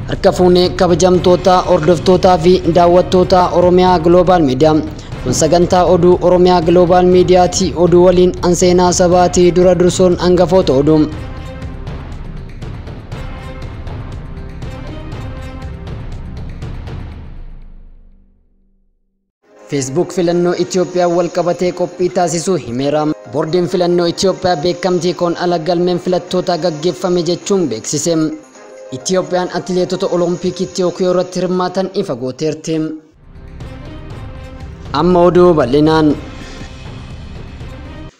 Harka fuunee kabajamtoota hordoftootaa fi daawwattoota Oromiyaa Global Media. Kun sagantaa oduu Oromiyaa Global Miidiyaati. Oduu waliin anseenaa sabaatii dura dursuun hangafoota oduu. Facebook filannoo Itoophiyaa wal qabatee qophii taasisuu himeera. Boordiin filannoo Itoophiyaa beekamtii koon ala galmeen filattoota gaggeeffame jechuun beeksise. Itoophiyaan atileetota Olompikii Tookiyoo irratti hirmaatan ifa gooteerti. Amma oduu bal'inaan.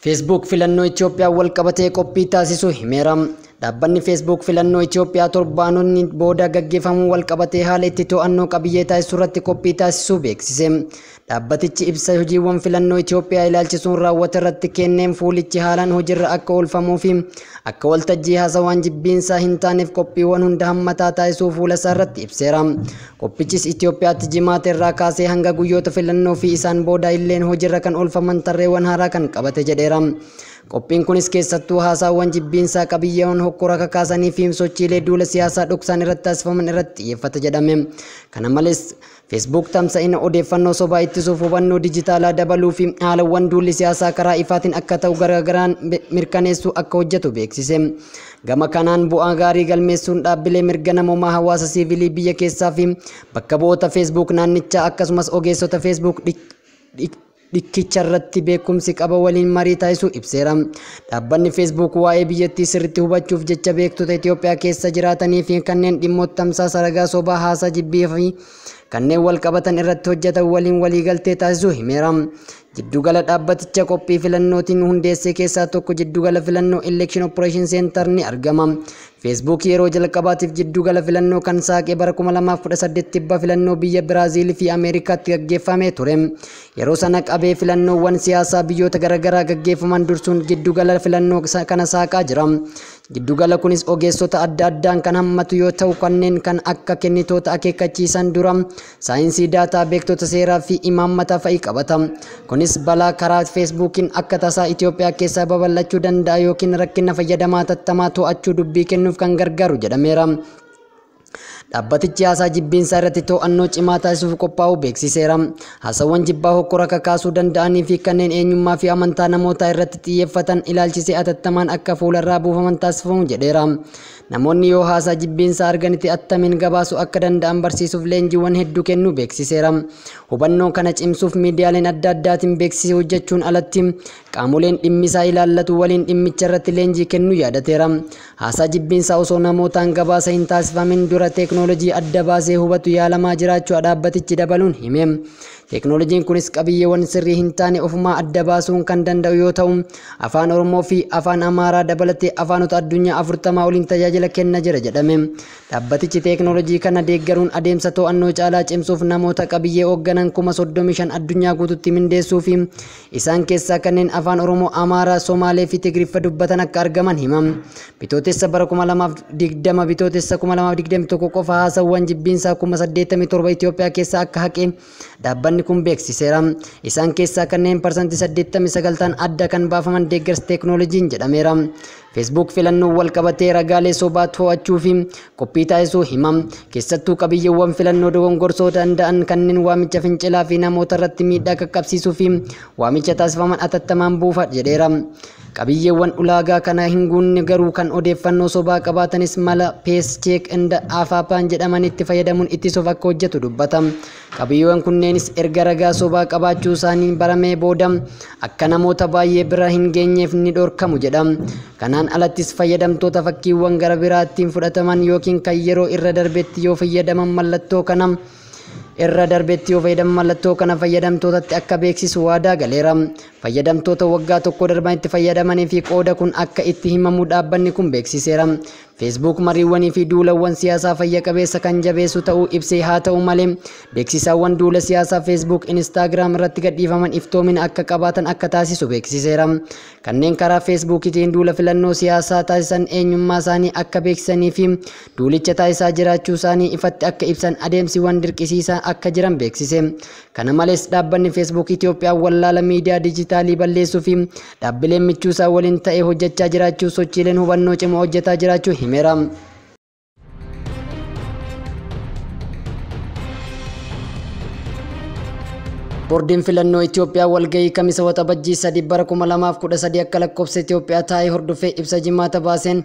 Facebook filannoo Itoophiyaa wal qabatee qophii taasisuu himeera. Dhaabbanni Facebook filannoo Itoophiyaa torbaanonni booda gaggeeffamuu wal qabatee haala itti to'annoo qabiyyee taasisuu irratti qophii taasisuu beeksise. Dhaabbatichi ibsa hojiiwwan filannoo Itoophiyaa ilaalchisuun raawwate irratti kenneen fuulichi haalaan hojiirra akka oolfamuu fi akka waltajjii haasawaan jibbiinsaa hin taaneef qophiiwwan hunda hammataa taasisuu fuula isaa irratti ibseera. Qophichis Itoophiyaatti jimaata irraa kaasee hanga guyyoota filannoo fi isaan booda illeen hojiirra kan oolfaman tarreewwan haaraa kan qabate jedheera. Qophiin kunis keessattuu haasaawwan jibbiinsaa qabiyyeewwan hokkora kakaasanii fi sochiilee duula siyaasaa dhoksaan irratti taasifaman irratti xiyyeeffata jedhame. Kana malees Facebook tamsa'ina odeeffannoo sobaa ittisuuf hubannoo dijitaalaa dabaluu fi haalawwan duulli siyaasaa karaa ifaatiin akka ta'u garaagaraan mirkaneessuu akka hojjetu beeksise. Gama kanaan bu'aa gaarii galmeessuun dhaabbilee mirga namoomaa hawaasa siivilii biyya keessaa fi bakka bu'oota Facebook naannichaa akkasumas ogeessota Facebook dhikkicha irratti beekumsi qaba waliin marii taasisuu ibseera. Dhaabbanni Facebook waa'ee biyyattii sirriitti hubachuuf jecha beektota Itoophiyaa keessa jiraatanii fi kanneen dhimmoota tamsaasa ragaa sobaa haasaa jibbii fi kanneen wal qabatan irratti hojjetan waliin waliigaltee taasisuu himeera. Jiddugala dhaabbaticha qophii filannootiin hundeessee keessaa tokko jiddugala filannoo Election Operation Center ni argama. Facebook yeroo jalqabaatiif jiddugala filannoo kan saaqee bara 2018 tibba filannoo biyya Biraaziil fi Ameerikaatti gaggeeffamee ture. Yeroo sana qabee filannoowwan siyaasaa biyyoota garaagaraa gaggeeffaman dursuun jiddugala filannoo kana saaqaa jira. Jiddugala kunis ogeessota adda addaan kan hammatu yoo ta'u kanneen kan akka kennitoota akeekkachiisan dura saayinsii daataa beektota seeraa fi imaammata fa'i qabata. Kunis balaa karaa Feesbuukiin akka tasaa Itoophiyaa keessaa babal'achuu danda'a yookiin rakkina fayyadamaa tattamaa to'achuu dubbii kennuuf kan gargaaru jedhameera. Dhaabbatichi haasaa jibbiinsaa irratti to'annoo cimaa taasisuuf qophaa'uu beeksiseera. Haasawwan jibbaa hokkora kakaasuu danda'anii fi kanneen eenyummaa fi amantaa namootaa irratti xiyyeeffatan ilaalchisee atattamaan akka fuularraa buufaman taasifamu jedheera. Namoonni yoo haasaa jibbiinsaa arganitti attamiin gabaasuu akka danda'an barsiisuuf leenjiiwwan hedduu kennuu beeksiseera. Hubannoo kana cimsuuf miidiyaaleen adda addaatiin beeksisee hojjechuun alatti qaamoleen dhimmisaa ilaallatu waliin dhimmicha irratti leenjii kennuu yaadateera. Haasaa jibbiinsaa osoo namootaan gabaasa hin taasifamin dura teeknoolojii adda baasee hubatu yaalamaa jiraachuu dhaabbatichi dabaluun hime. Teeknoolojiin kunis qabiyyeewwan sirrii hin taane ofumaa adda baasuun kan danda'u yoo ta'u, afaan Oromoo fi afaan Amaaraa dabalatee afaanota addunyaa 40 oliin tajaajila kenna jira jedhame. Dhaabbatichi teeknoolojii kana deeggaruun adeemsa to'annoo caalaa cimsuuf namoota qabiyyee hoogganan 35,000 addunyaa guututti mindeessuu fi isaan keessaa kanneen afaan Oromoo, Amaaraa, Somaalee fi Tigiriffa dubbatan akka argaman hima. Bitootessa bara 2020 bitootessa 2021 qofa haasawwan jibbiinsaa 87,000 Itoophiyaa keessaa akka haqe dhaabbanni kun beeksiseera. Isaan keessaa kanneen 89% ta'an adda kan baafaman deeggarsa teeknooloojiin jedhameera. Facebook filannoo wal qabatee ragaalee sobaa to'achuu fi qophii taasisuu hima. Keessattuu qabiyyeewwan filannoo dogongorsoo danda'an kanneen waamicha fincilaa fi namoota irratti miidhaa qaqqabsiisuu fi waamicha taasifaman atattamaan buufa jedheera. Qabiyyeewwan ulaagaa kana hin guunne garuu kan odeeffannoo sobaa qabaatanis mala Peace Check and Afapaan jedhamanitti fayyadamuun ittisuuf akka hojjetu dubbata. Qabiyyeewwan kunneenis erga ragaa sobaa qabaachuu isaanii baramee booda akka namoota baay'ee bira hin geenyeef ni dhorkamu jedha. Kanaan alattis fayyadamtoota fakkiiwwan gara biraattiin fudhataman yookiin kan yeroo irra darbetti yoo fayyadaman mallattoo kana irra darbetti yoo fayyadaman mallattoo kana fayyadamtootatti akka beeksisu waadaa galeera. Fayyadamtoota waggaa tokko darban itti fayyadamanii fi qooda kun akka itti himamu dhaabbanni kun beeksiseera. Facebook mariiwwanii fi duulawwan siyaasaa fayya qabeessa kan jabeessu ta'uu ibsee haa ta'u malee beeksisaawwan duula siyaasaa Facebook, Instagram irratti gadhiifaman iftoomina akka qabaatan akka taasisu beeksiseera. Kanneen karaa Facebookiitiin duula filannoo siyaasaa taasisan eenyummaa isaanii akka beeksisanii fi duulicha taasisaa jiraachuu isaanii ifatti akka ibsan adeemsiwwan dirqisiisaa akka jiran beeksise. Kana malees dhaabbanni Facebook Itoophiyaa wallaala miidiyaa dijitaalii balleessuu fi dhaabbileen michuusaa waliin ta'ee hojjechaa jiraachuu sochiileen hubannoo cimaa hojjetaa jiraachuu himeera. Boordiin filannoo Itoophiyaa walgahii Kamisa Waxabajjii 3 bara 2013 akka lakkoofsa Itoophiyaa taa'ee hordofee ibsa jimaata baaseen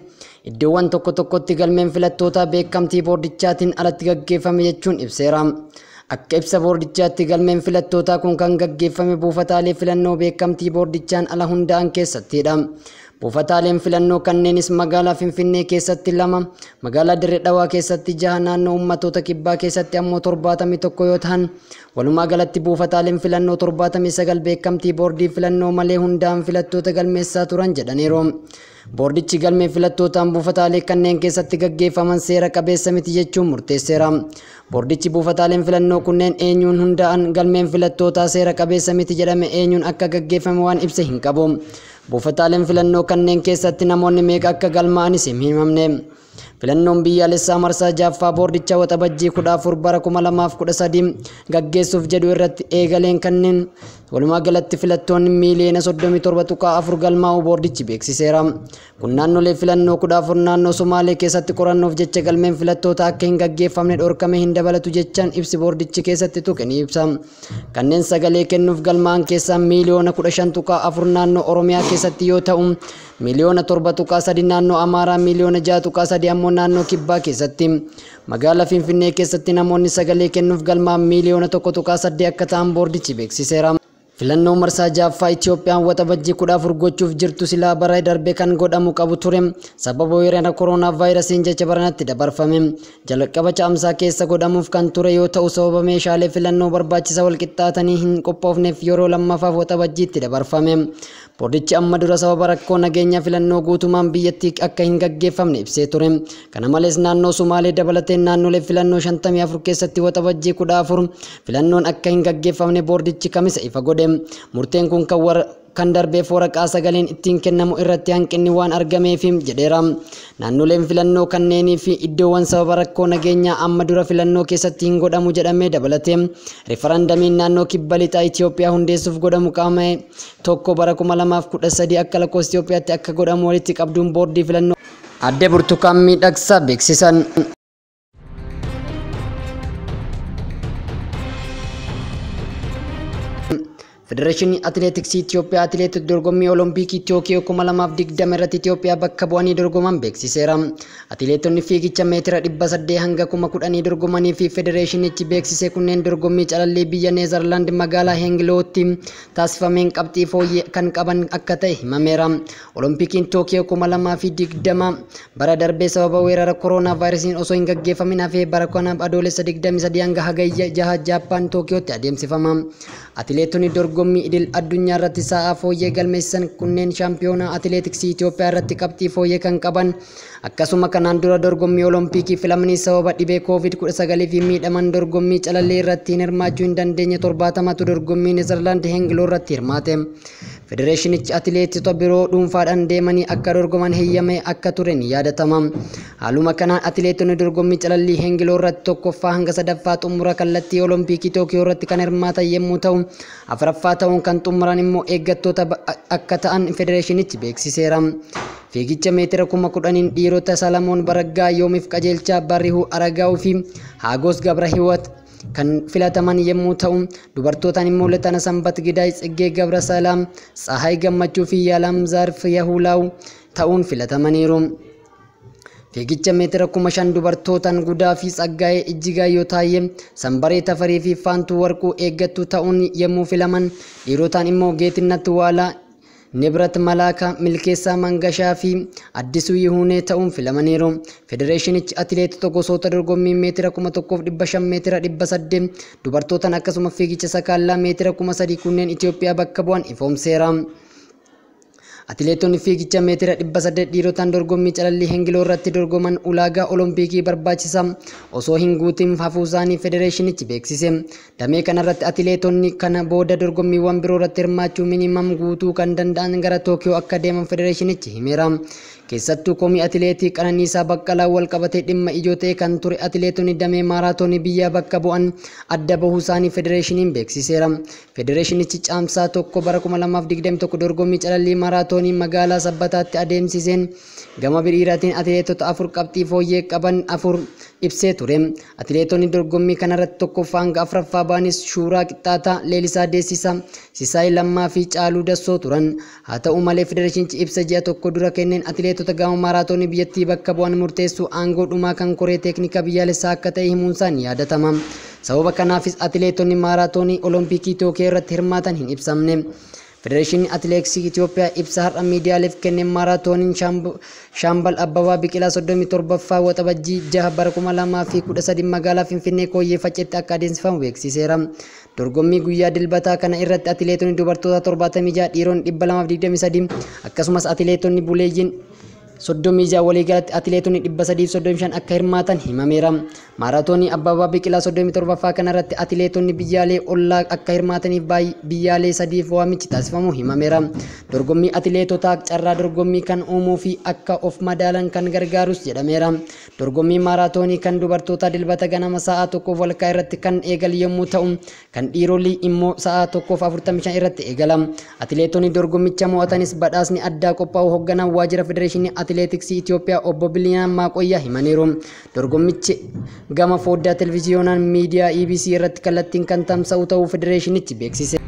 iddoowwan tokko tokkotti galmeen filattootaa beekamtii boordichaatiin alatti gaggeeffame jechuun ibseera. Akka ibsa boordichaatti galmeen filattootaa kun kan gaggeeffame buufataalee filannoo beekamtii boordichaan ala hundaa'an keessattidha. Buufataaleen filannoo kanneenis magaalaa Finfinnee keessatti 2, magaalaa Dirree Dhawaa keessatti 6, naannoo uummattoota kibbaa keessatti ammoo 71 yoo ta'an, walumaa galatti buufataaleen filannoo 79 beekamtii boordii filannoo malee hundaa'an filattoota galmeessaa turan jedhaniiru. Boordichi galmee filattootaan buufataalee kanneen keessatti gaggeeffaman seera qabeessa miti jechuun murteesseera. Boordichi buufataaleen filannoo kunneen eenyuun hundaa'an galmeen filattootaa seera qabeessa miti jedhame eenyuun akka gaggeeffame waan ibsa hin qabu. Buufataaleen filannoo kanneen keessatti namoonni meeqa akka galmaa'anis hin himamne. Filannoon biyyaalessaa marsaa 6ffaa boordicha Waxabajjii 14 bara 2013 gaggeessuuf jedhu irratti eegaleen kanneen walumaa galatti filattoonni miiliyoona 37.4 galmaa'uu boordichi beeksiseera. Kun naannolee filannoo 14 naannoo Somaalee keessatti qorannoof jecha galmeen filattoota akka hin gaggeeffamne dhorkame hin dabalatu jechaan ibsi boordichi keessatti tuqe ni ibsa. Kanneen sagalee kennuuf galmaa'an keessaa miiliyoona 15.4 naannoo Oromiyaa keessatti yoo ta'u, miiliyoona 7.3 naannoo Amaaraa, miiliyoona 6.3 ammoo naannoo Kibbaa keessatti. Magaalaa Finfinnee keessatti namoonni sagalee kennuuf galmaa'an miiliyoona 1.8 akka ta'an boordichi beeksiseera. Filannoo marsaa 6ffaa Itoophiyaan Waxabajjii 14 gochuuf jirtu silaa bara darbe kan godhamu qabu ture. Sababa weerara koronaa vaayirasiin jecha baranatti dabarfame. Jalqaba caamsaa keessa godhamuuf kan ture yoo ta'u, sababa meeshaalee filannoo barbaachisa walqixxaatanii hin qophoofneef yeroo lammaffaaf Waxabajjiitti dabarfame. Boordichi amma dura sababa rakkoo nageenya filannoo guutumaan biyyattii akka hin gaggeeffamne ibsee ture. Kana malees naannoo Sumaalee dabalatee naannolee filannoo 54 keessatti Waxabajjii 14 filannoon akka hin gaggeeffamne boordichi Kamisa ifa godhe. Murteen kun kan darbeef waraqaa sagaleen ittiin kennamu irratti hanqinni waan argameef jedheera. Naannoleen filannoo kanneenii fi iddoowwan sababa rakkoo nageenyaa amma dura filannoo keessatti hin godhamu jedhamee dabalatee rifarandamiin naannoo kibba lixaa Itoophiyaa hundeessuuf godhamu qaama 1 bara 2013 akka lakkoofsa Itoophiyaatti akka godhamu walitti qabduun boordii filannoo Aadde Burtukaan Miidhagsaa beeksisan. Federeeshinii Atileetiksii Itoophiyaa atileetota dorgommii Olompikii Tookiyoo 2020 irratti Itoophiyaa bakka bu'anii dorgoman beeksiseera. Atileetonni fiigicha meetira 800 hanga 10,000 dorgomanii fi federeeshinichi beeksise kunneen dorgommii calallii biyya Neezerlaand magaalaa Hengilootti taasifameen qabxii fooyyee kan qaban akka ta'e himameera. Olompikiin Tookiyoo 2020 bara darbee sababa weerara koronaa vaayirasiin osoo hin gaggeeffamin hafee bara kana adoolessa 23 hanga hagayya 6 Jaappaan Tookiyootti adeemsifama. Atileetonni dorgommii idil addunyaa irratti sa'a fooyyee galmeessisan kunneen shaampiyoonaa atileetiksii Itoophiyaa irratti qabxii fooyyee kan qaban akkasuma kanaan dura dorgommii Olompikii filamanii sababa dhibee COVID-19 fi miidhaman dorgommii calallii irratti hin hirmaachuu hin dandeenye 70tu dorgommii Neezerlaand Hengiloo irratti hirmaate. Federeeshinichi atileetota biroo dhuunfaadhaan deemanii akka dorgoman heeyyame akka ture ni yaadatama. Haaluma kanaan atileetonni dorgommii calallii Hengiloo irratti 1ffaa hanga 3ffaa xumura kallattii Olompikii Tookiyoo irratti kan hirmaatan yommuu ta'u, 4ffaa ta'uun kan xumuran immoo eeggattoota akka ta'an federeeshinichi beeksiseera. Fiigicha meetira 10,000 dhiirota Salamoon Baraggaa, Yoomiif Qajeelchaa, Barihuu Aragaawuu fi Haagos Gabrahiwat kan filataman yommuu ta'u, dubartootaan immoo Latana Sanbat Gidaay, Tsiggee Gabra Salaam, Tsahaay Gammachuu fi Yaalam Zaarf Yahuulaaw ta'uun filatamaniiru. Fiigicha meetira 5,000 dubartootaan Gudaa fi Tsaggaayee Ijjigaayyoo Taayyee, Sanbaree Tafarii fi Faantuu Warquu eeggattuu ta'uun yommuu filaman, dhiirotaan immoo Geetinnat Waalaa, Nibrat Malaaka, Milkeessaa Mangashaa fi Addisuu Yihuunee ta'uun filamaniiru. Federeeshinichi atileetota gosoota dorgommii meetira 1500, meetira 800 dubartootaan akkasuma fiigicha sakaallaa meetira 3000 kunneen Itoophiyaa bakka bu'an ifoomseera. Atileetonni fiigicha meetira 800 dhiirotaan dorgommii calallii Hengiloo irratti dorgoman ulaagaa Olompikii barbaachisaa osoo hin guutin hafuu isaanii federeeshinichi beeksise. Damee kanarratti atileetonni kana booda dorgommiiwwan biroo irratti hirmaachuu minimam guutuu kan danda'an gara Tookiyoo akka deeman federeeshinichi himeera. Keessattuu komii atileetii Qananiisaa Baqqalaa wal qabatee dhimma ijoo ta'e kan ture atileetonni damee maaraatoonii biyyaa bakka bu'an adda bahuu isaanii federeeshiniin beeksiseera. Federeeshinichi Caamsaa 1 bara 2021 dorgommii calallii maaraatoonii magaalaa Sabbataatti adeemsiseen gama biriiraatiin atileetota 4 qabxii fooyyee qaban 4 ibsee ture. Atileetonni dorgommii kanarratti tokkoffaa hanga afuraffaa ba'anis Shuuraa Qixxaataa, Leelisaa Deessisaa, Sisaay Lammaa fi Caaluu Dassoo turan. Haa ta'u malee federeeshinichi ibsa ji'a tokko dura kenneen atileetota gama maaraatoonii biyyattii bakka bu'an murteessuu aangoo dhumaa kan koree teeknikaa biyyaalessaa akka ta'e himuunsaa ni yaadatama. Sababa kanaafis atileetonni maaraatoonii Olompikii Tookiyoo irratti hirmaatan hin ibsamne. Federeeshiniin Atileetiksii Itoophiyaa ibsa har'a miidiyaaleef kenneen maaraatooniin Shaambal Abbabaa Biqilaa 37ffaa Waxabajjii 6 bara 2013 magaalaa Finfinnee Kooyyee Facceetti akka adeemsifamu beeksiseera. Dorgommii guyyaa Dilbataa kana irratti atileetonni dubartoota 76, dhiironni 223 akkasumas atileetonni buleeyyiin 36 waliigalatti atileetonni 335 akka hirmaatan himameera. Maaraatoonii Abbabaa Biqilaa 37ffaa kanarratti atileetonni biyyaalee ollaa akka hirmaataniif biyyaalee sadiif waamichi taasifamu himameera. Dorgommii atileetotaa carraa dorgommii kan uumuu fi akka of madaalan kan gargaarus jedhameera. Dorgommii maaraatoonii kan dubartootaa Dilbata ganama sa'a 1:30 irratti kan eegalu yommuu ta'u, kan dhiirolii immoo sa'a 1:45 irratti eegala. Atileetonni dorgommicha mo'atanis badhaasni addaa qophaa'u hoogganaan waajjira Federeeshinii Atileetiksii Itoophiyaa obbo Biliinaan Maaqoyyaa himaniiru. Dorgommichi gama foddaa televiziyoonaan miidiyaa EBC irratti kallattiin kan tamsa'u ta'uu federeeshinichi beeksise.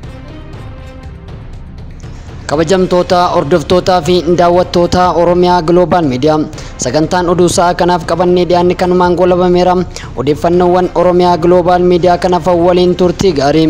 Kabajamtoota hordoftootaa fi daawwattoota Oromiyaa Global Media, sagantaan oduu sa'a kanaaf qabannee dhiyaanne kanumaan goolabameera. Odeeffannoowwan Oromiyaa Global Media kanaaf waliin turtii gaarii.